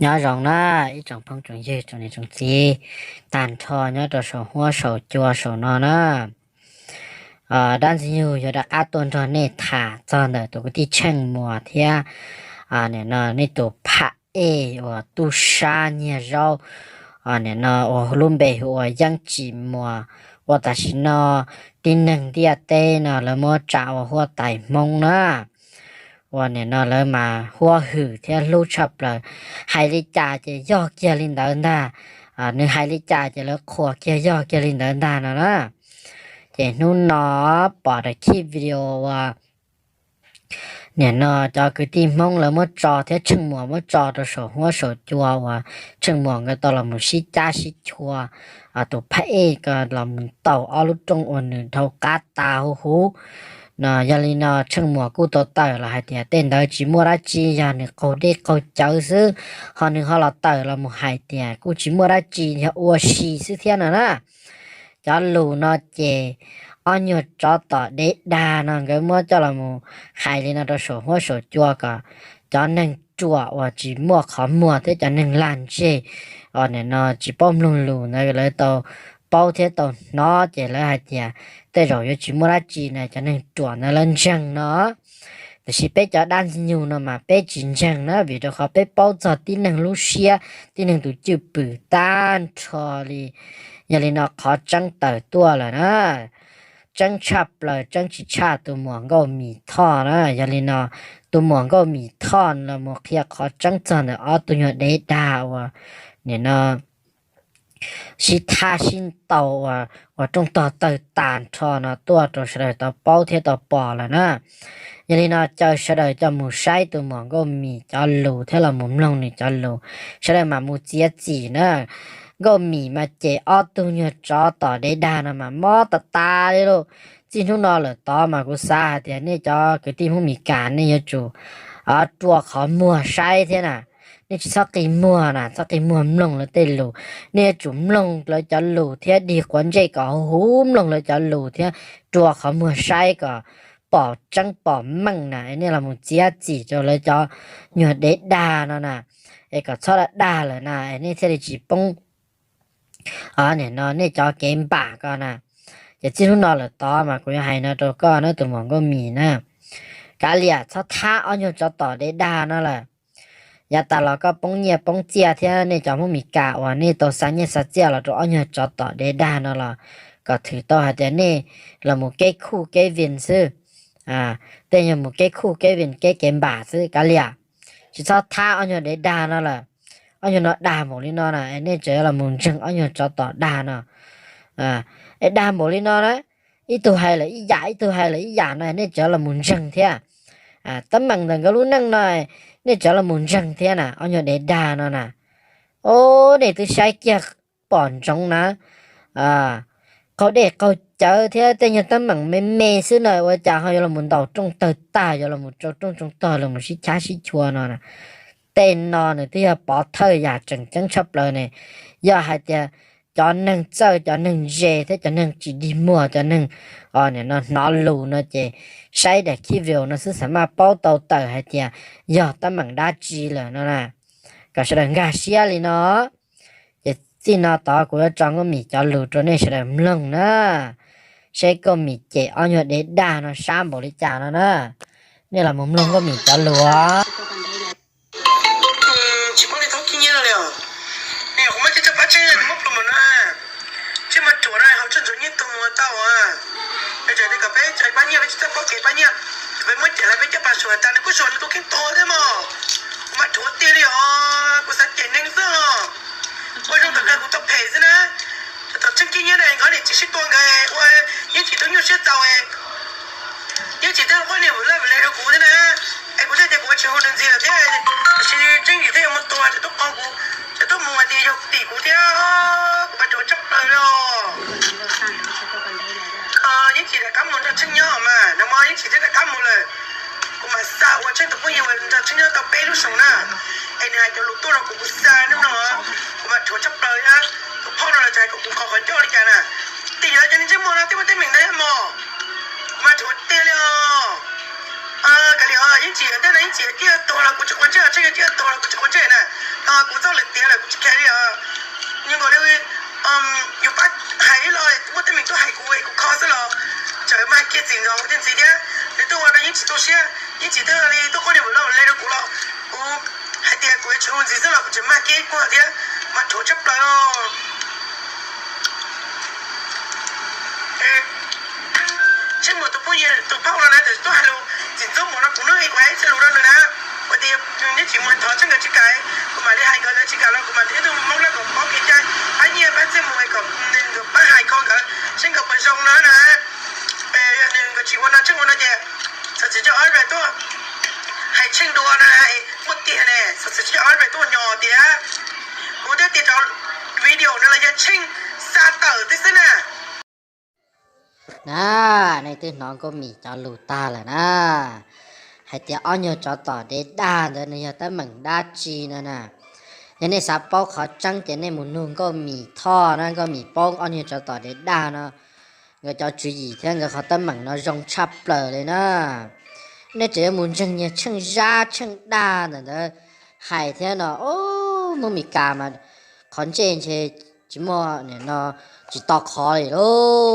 Nyob zoo na ib tsoom phooj tsoom ywg tsoom niam tsoom txiv tag nrho nyob rau saum huab saum cua saum no na. Dab Ntxwg Nyug yuav rov qab tuaj nrog nej tham txog ntawm tus kwv tij Tsheej Muas thiab nim no nej tus phab ej uas tub sab nyiag zaub, nim no uas lub npe hu ua Yeeb Tsim Muas, uas tam sim no tib neeg ntiaj teb no lawv muab tsa ua huab tais Hmoob na. Uas nim no lawv mas huab hwm thiab hlub tshaj plaws, hais li cas ces yog kiag li ntawd ntag. Nws hais li cas ces lawv qhuas kiag yog kiag li ntawd ntag no na. Ces hnub no pom daim khib video uas nim no cov kwv tij Hmoob lawv muab tso thiab Tsheej Muas muab tso rau saum huab saum cua uas Tsheej Muas nkawd tau los mus sib cab sib chua, tus phab ej ko los mus ntaus ob lub rooj uas nws dhau qab tas huv huv no. Yog li no Tsheej Muas kuj tau tawm los hais tias tej ntawd tsis muaj dab tsi, yog nws qaug dej qaug cawv xwb, ho nws ho los tawm los mus hais tias kuj tsis muaj dab tsi, yog ua si xwb thiab no na. Cov lus no ces ob nyuag tsov tom dev dag no nkawd muab coj los mus hais li no rau saum huab saum cua kom cov neeg ruam uas tsis muaj qhov muag thiab cov neeg lag ntseg, nim no tsis paub mloog lus ntawd lawv tau paub thiab tau hnov ces lawv hais tias tej zaum yuav tsis muaj dab tsi na, cov neeg ruam ntawd lawv ntseeg no. Tiam sis peb cov Dab Ntxwg Nyug no mas peb tsis ntseeg na, vim rau qhov peb paub txog tib neeg lub siab, tib neeg tus cwj pwm tag nrho li. Yog li no qhov tseeb tawm tuaj lawm na. Tseeb tshaj plaws, tseeb tsis tshaj tus muam Nkauj Mim Thoj na. Yog li no tus muam Nkauj Mim Thoj los mus qhia qhov tseeb txog ntawm ob tug nyuag dev dag uas nim no sib thab sib ntaus uas rooj tog tawg tas nrho no tuaj rau sawv daws tau paub thiab tau pom lawm na. Yog li no caw sawv daws coj mus saib tus muam Nkauj Mim cov lus thiab los mus mloog nws cov lus, sawv daws mam mus txiav txim na. Nkauj Mim mas ces ob tug nyuag tsov tom dev dag no mas mob tas tas li lauj. Txij hnub no lawm tod mas kuv xav hais tias nej cov kwv tij Hmoob Mes Kas nej yuav tsum rua qhov muag saib thiab na. Nej tsis txhob qi muag na, txhob qi muag mloog lawv tej lus. Nej yuav tsum mloog lawv cov lus thiab dig quav ntsej kom huv huv mloog lawv cov lus thiab rua qhov muag saib kom pom tseeb pom meej na, es nej los mus txiav txim rau lawv cov nyuag dev dag no na, es kom txhob dag dag lawm na, es nej thiaj li tsis poob nim no nej cov kev npam ko na. Ces txij hnub no lawm tod mas kuv yuav hais no rau koj na tus muam Nkauj Mim na, kav liam txhob thab ob nyuag tsov tom dev dag no lawm. Yav tas los koj poob nyiaj poob txiaj thiab nej cov Hmoob Mes Kas uas nej tau xa nyiaj xa txiaj los rau ob nyuag tsov tom dev dag no los kom thwm tau hais tias nej los mus kev khuj kev vij xwb. Tej nyuag mus kev khuj kev vij kev kev npam xwb kav liam. Tsis txhob thab ob nyuag dev dag no lawm. Ob nyuag no dag npaum li no na, nej tseem yuav los mus ntseeg ob nyuag tsov tom dag no. Es dag npaum li no na, ib tug hais lawm ib yam, ib tug hais lawm ib yam no, nej tseem yuav los mus ntseeg thiab. Teeb meem ntawm nkawd lub neej no, nej tseem yuav los mus ntseeg thiab na, ob nyuag dev dag no na. Os, nej twb saib kiag pom ntsoov na, qaug dej qaug cawv thiab tej nyuag teeb meem me me xwb no ua cas ho yuav los mus ntaus rooj tawg tag, yuav los mus tsau rooj tsau tog los mus sib chab sib chua no na. Tej no nws twb yog pov thawj yam tseem ceeb tshaj plaws ne. Yog hais tias cov neeg txawj, cov neeg ntse thiab cov neeg tsis dig muag, cov neeg nim no hnov lus no ces saib daim khib video no xwb xav maj paub tau tawm hais tias yog teeb meem dab tsi lawm no na. Kom sawv daws nkag siab li no. Ces txij no tod kuv yuav tso Nkauj Mim cov lus rau nej sawv daws mloog na, seb Nkauj Mim cem ob nyuag dev dag no sab npaum li cas no na. Nej los mus mloog Nkauj Mim cov lus. Tsis paub li thaub khib nyiab no li os. Nws yog kuv muab coj pab tsheb muab plhu mus no, tsheb mas ruam no hauv tsheb ntxuav nyiaj tug mus tau. Peb kom peb tsis pab nyiaj, peb tsis txawj paub kev pab nyiaj, peb muab cem lawv peb coj pas suav tas nws kuj suav nws tus kheej tua thiab mog. Kuv mas rhuav tiag li os, kuv xav cem neeg xwb os. Ua zoo thaum kawg kuv tau phem xwb na. Thaum tsheb khib nyiab na nkawd niam txiv sib tua nkawd ua Yeeb Tsim tub nyuaj siab txaus, Yeeb Tsim twb quab niag vwm laj vwm le rau kuv thiab na. Es kuv thiaj tias kuv ua tsis hu nws ntxiv lawm thiab, tab sis Tseeb Yim thiaj yuav mus tua, tseem tuaj qw kuv, tseem tuaj mus hais tias yog tim kuv thiab, kuv mas rhuav tshaj plaws li os. Yeeb Tsim rov qab mus nrog Tsheej nyob mas, nag hmo Yeeb Tsim twb rov qab mus lawm. Kuv mas xa ua Tsheej tus phooj ywg uas nrog Tsheej nyob tau peb lub xyoos na, es nws hais cov lus tuaj rau kuv, kuv xa hnub no, kuv mas rhuav tshaj plaws thiab. Tus phauj no los tseem hais kom kuv kho qhov ncauj li cas na, tim yog cov neeg ntsej muag no twb muaj teeb meem ntawd mog. Kuv mas rhuav tiag li os. Kav liam os, Yeeb Tsim ntej no Yeeb Tsim ciaj tuag los kuv tsis quav ntsej, Tsheej ciaj tuag los kuv tsis quav ntsej na. Kuv txoj lwm tiam lawm kuv tsis kam li os. Nws nkaus li yus pab hais los muaj teeb meem tuaj hais kuv es kuv kho xwb los tseem mag kiag txim nkaus thiab ntxiv thiab. Nws tuaj ua rau yeej tsis tu siab, yeej tsis twb li tuaj quaj li mus loj le rau kuv los kuv hais tias kuv yuav tsum ua ntxiv xwb los kuv tseem mag kiag ib puag thiab, mas rhuav tshaj plaws os. Tsheej Muas tus phooj ywg tus phauj no na, txawm tuaj hais lus txim ntxub mus no kuv nug ib kuv hais ib txhia lus rau nws na, ua tias neb tsis mus thov Tsheej nkawd tsis kam, kuv mam li hais nkawd, nkawd tsis kam los kuv mam li ib tug Hmoob laj kom paub kev cai, pab nyiaj pab txiaj mus kom nws nkawd pab hais kho nkawd seb nkawd puas zoo no na. Yog nws nkawd tsis ua no Tsheej ua no ces xov xwm coj ob peb tuaj hais Tsheej dua na, muaj tiag ne, xov xwm coj ob peb tuaj nyo tias kuv twb tias cov video no los yog Tsheej xa tawm twb xwb na. Na, nej twb hnov Nkauj Mim cov lus tag lawm na, hais tias ob nyuag tsov tom dev dag ntawd nws yog teeb meem dab tsi no na. Yog nej xav paub qhov tseeb ces nej mus nug Nkauj Mim Thoj na, Nkauj Mim paub ob nyuag tsov tom dev dag no, nkawd cov tswv yim thiab nkawd qhov teeb meem no zoo tshaj plaws li na. Nej tseem yuav mus ntseeg niag Tsheej Zab Tsheej dag ntawm ntawd hais thiab no, Hmoob Mes Kas mas qhov ntsej ntshe tsis muaj no, tsis to qhov li lauj.